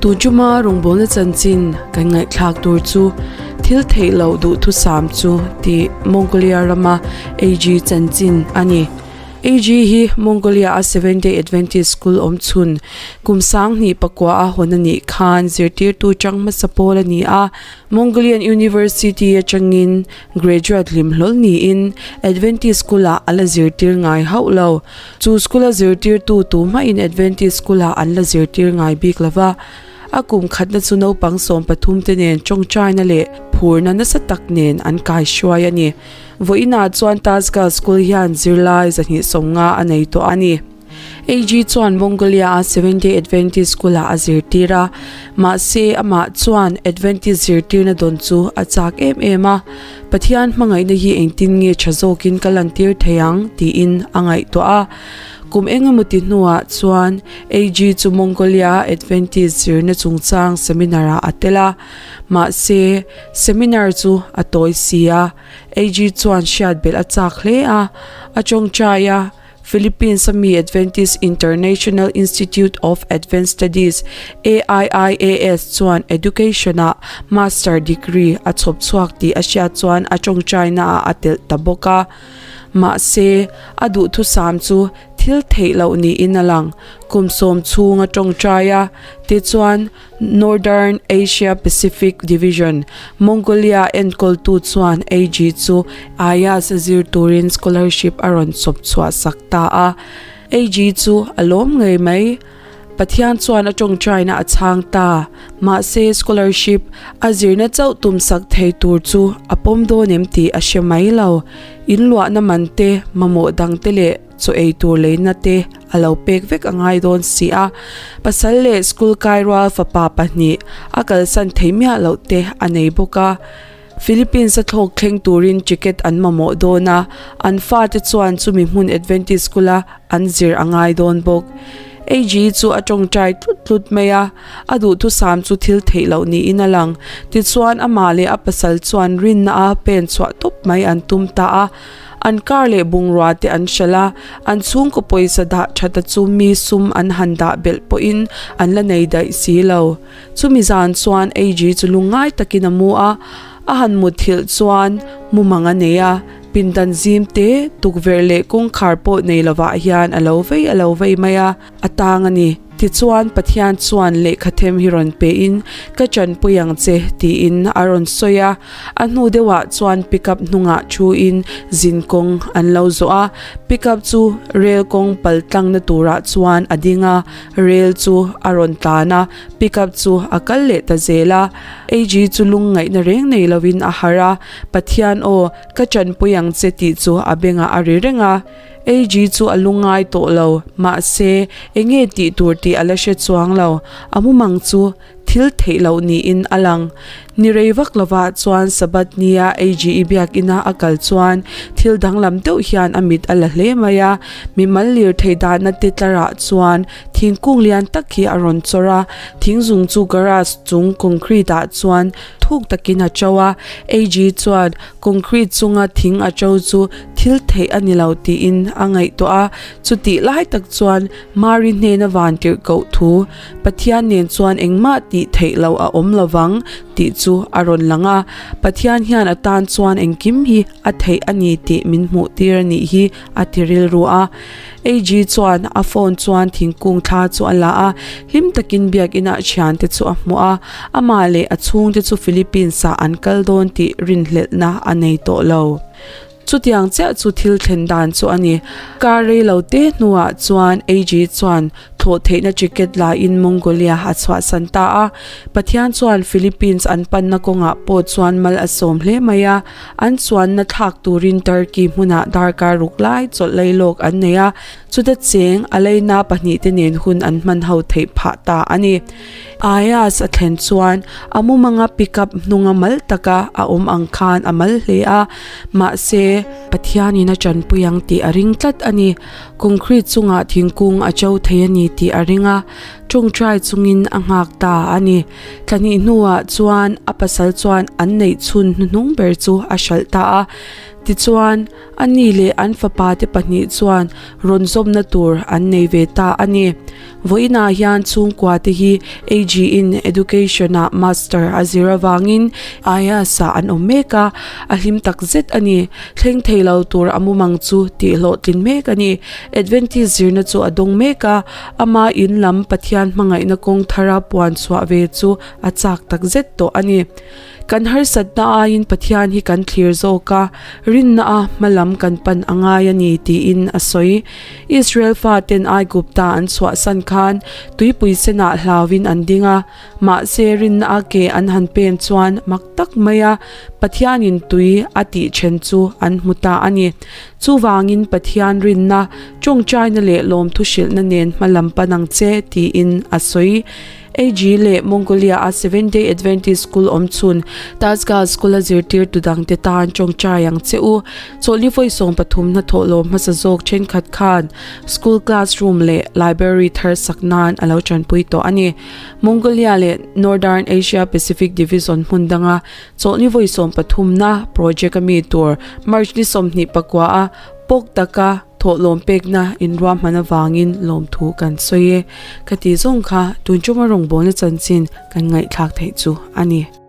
Tujuma rawngbawlna chanchin kan ngaihthlak tur chu thil theih loh duhthusam chu tih Mongolia rama AG chanchin a ni. AG hi Mongolia a Seventh Day Adventist School awm chhun kum 2004 a hawn a nih khan zirtirtu chang hmasa pawl a ni a. Mongolian University atangin graduate hlim hlawl niin Adventist School ah a la zirtir ngai hauh lo. Chu school a zirtirtu tuhmain Adventist School ah an la zirtir ngai bik lova. A kum khatna chu naupang 13 te nen tawngtaina leh phurna nasa tak nen an kai hruai a ni. Vawiinah chuan Tasgal School hian zirlai 250 a nei tawh a ni. AG chuan Mongolia-a Seventh-day Adventist School-ah a zirtir a, mahse amah chuan Adventist zirtirna dawn chu a chak em em a. Pathian hmangaihna hi engtin nge tha zawkin ka lantir thei ang tiin a ngaihtuah a. Kum engemaw ti hnuah chuan AG chu Mongolia-a Adventist zirna chungchang seminar-ah a tel a, mahse seminar chu a tawi si a. AG chuan hriat belh a chak hle a, a tawngtai a, Philippines a mi Adventist International Institute of Advanced Studies, AIIAS, chuan Education-ah Master degree a chhawp chhuak tih a hriat chuan a tawngtaina ah a telh ta bawk a. Mahse, a duhthusam chu thil theih loh niin a lang. Kum 10 chhung a tawngtai a, tichuan Northern Asia Pacific Division, Mongolia enkawltu chuan AG chu IAS a zir turin scholarship a rawn chawp chhuah sak ta a. AG chu a lawm ngei mai. Pathian chuan a tawngtaina a chhang ta. Mahse scholarship a zirna chauh tum sak thei tur chu a pawm dawn em tih a hre mai lo. In luahna man te, mamawh dang te leh chaw ei tur leina te a lo pek vek a ngai dawn si a. Pasal leh school kai rual fapa pahnih a kalsan thei miah loh te a nei bawk a. Philippines a thlawk thleng turin ticket an mamawh dawn a, an fate chuan chumi hmun Adventist school a an zir a ngai dawn bawk. AG chu a tawngtai tlut tlut mai a, a duhthusam chu thil theih loh niin a lang. Tichuan amah leh a pasal chuan rinna a pen chhuah tawp mai an tum ta a. An car leh bungrua te an hralh a, an chhungkaw pawisa dah that a chu mi sum an han dah belh pawhin an la nei daih si lo. Chumi zan chuan AG chu lungngai takin a mu a, a han mutthilh chuan mumang a nei a, pindan zim te, tukverh leh kawngkhar pawh nei lovah hian a lo vei a lo vei mai a, a tang a ni. Tichuan, Pathian chuan lehkha them hi rawn pehin, Ka chanpui ang che, tiin a rawn sawi a. A hnu deuhah chuan pickup hnungah thuin zin kawng an lo zawh a. Pickup chu rel kawng pal tlangna turah chuan a ding a, rel chu a rawn tlan a, pickup chu a kal leh ta zel a. AG chu lungngaihna reng nei lovin a harh a, Pathian aw, ka chanpui ang che tih chu a bengah a ri reng a. AG chu a lungngai tawh lo, mahse, eng nge tih tur tih a la hre chuang lo. A mumang chu thil theih loh niin a lang. Ni rei vak lovah chuan Sabbath nia AG i biakina a kal chuan thil danglam deuh hian a mit a la hle mai a. Mimal lirthei dahna te tlarah chuan thingkung lian tak hi a rawn chawr a, thingzung chu garage chung concrete ah chuan thuk takin a to a. AG chuan concrete chunga thing a to chu thil theih a ni lo tiin a ngaihtuah a, chutih lai tak chuan Mari hnena van tirh koh thu Pathian nen chuan engmah tih theih loh a awm lovang tih chu a rawn lang a, Pathian hian a tan chuan engkim hi a theih a ni tih min hmuh tir a nih hi a ti rilru a. AG chuan a phone chuan thingkung thla chu a la a, hlim takin biakinah thiante chu a hmuh a, amah leh a chhungte chu Philippines-ah an kal dawn tih rinhlelhna a nei tawh lo. Chutiang chiah chu thil thlen dan chu a ni. Kar rei lo te hnuah chuan AG chuan thlawh theihna ticket laiin Mongolia a chhuahsan ta a. Pathian chuan Philippines an panna kawngah pawh chuan mal a sawm hle mai a. An chuanna thlak turin Turkey hmunah darkar ruk lai chawlh lei lawk an nei a. Chuta cheng a leina pahnihte nen hun an hman ho theih phah ta a ni. Ayaz a thlen chuan a mumanga pickup hnunga mal taka a awm ang khan a mal hle a, mahse, Pathianin a tanpui ang tih a ring tlat a ni. Concrete chungah thingkung a to thei a ni tih a ring a. Ṭawngṭai chungin a nghak ta a ni. Thla hnih hnuah chuan a pasal chuan an neih chhun hnuhnung ber chu a hralh ta a. Tichuan, a ni leh an fapa te pahnih chuan rawn zawmna tur an nei ve ta a ni. Vawiinah hian chhungkua te hi AG in Education ah Master a zir avangin IAS ah an awm mek a, a hlim tak zet a ni. Thleng thei lo tur a mumang chu tih hlawhtlin mek a ni. Adventist zirna chu a dawng mek a, ama in lam Pathian hmangaihna kawng thara puan chhuah ve chu a chak tak zet tawh a ni. Kan harsatna aiin Pathian hi kan thlir zawk a, rinna a hma lam kan pan a ngai a ni tiin a sawi. Israel faten Aigupta an chhuahsan khan tuipui senah hlauin an ding a, mahse rinna a ke an han pen chuan mak tak maia Pathianin tui a tih then chu an hmu ta a ni. Chuvangin Pathian rinna, tawngtaina leh lawmthu hrilhna nen hma lam pan ang che tiin a sawi. AG leh Mongolia a Seventh Day Adventist School awm chhun Tasga School a zirtirtu dangte tan tawngtai ang che u. Chawlhni vawi 13 hnathawh lawm hmasa zawk thenkhat khan school classroom leh library thar sak nan a lo tanpui tawh a ni. Mongolia leh Northern Asia Pacific Division hmun danga chawlhni vawi 13 na project a mi tur March ni 24 a pawk taka Thawhlawm pekna inruahman avangin lawmthu kan sawi e. Ka tih zawng kha tun chuma rawngbawlna chanchin kan ngaihthlak theih chu a ni.